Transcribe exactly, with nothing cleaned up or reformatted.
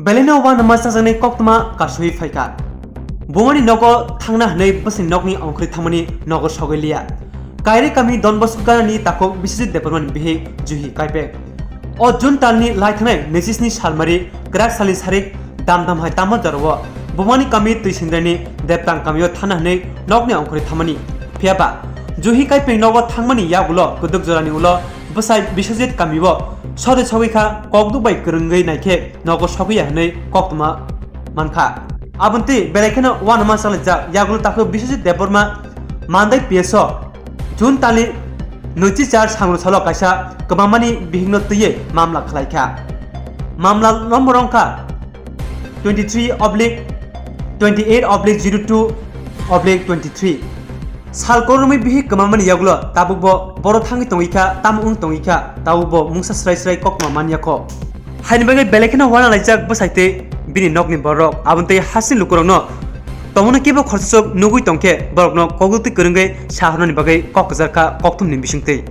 Belaino uanama chajaknai koktwma kasui phaikha. Bumani nogo thangna hwnwi bwsni nokni ongkhorwi thangmani nogo sogwi liya. Kairi kami Don Bosco Ganani takhuk Biswajit Debbarmani bihik Juhi Kaipeng. O June talni lai thangnai naichi sni salmari kwrak salni sarik dam dam hai tamo jorao bumani kami Twisindrani Deptang kamio thana hwnwi nokni ongkhorwi thangmani. Phiyaba Juhi Kaipeng nogo thangmani yagulo kwdwk jorani ulo bwsai Biswajit kamio sode sogwi kha, kokduk bai kwrwngwi naikhe nogo sogwi ya hwnwi koktwma mankha. Aboni twi belai kheno uanama chalaijak yagulo takhuk Biswajit Debbarma Mandai P S o June talni naichi char sangro salo kaisa kwbangmani bihikno twiwi mamla khlaikha. Mamla nombor wngkha twenty three oblique twenty eight oblique zero two oblique twenty three. Sal kwrwngwi bihik kwmamani yagulo tabukbo boro thangwi tongwi kha, tamo wng tongwi kha, tabukbo mungsa srai srai koktwma man ya kho. Haini bagwi belai kheno uanalaijak bwsai tei bini nokni borok, aboni tei hasini lukurokno tongmani kebo khoroksa nugwi tongkhe borokno kokduk twi kwrwngwi sahornani bagwi kok kwchar kha kokthumni bisingtwi.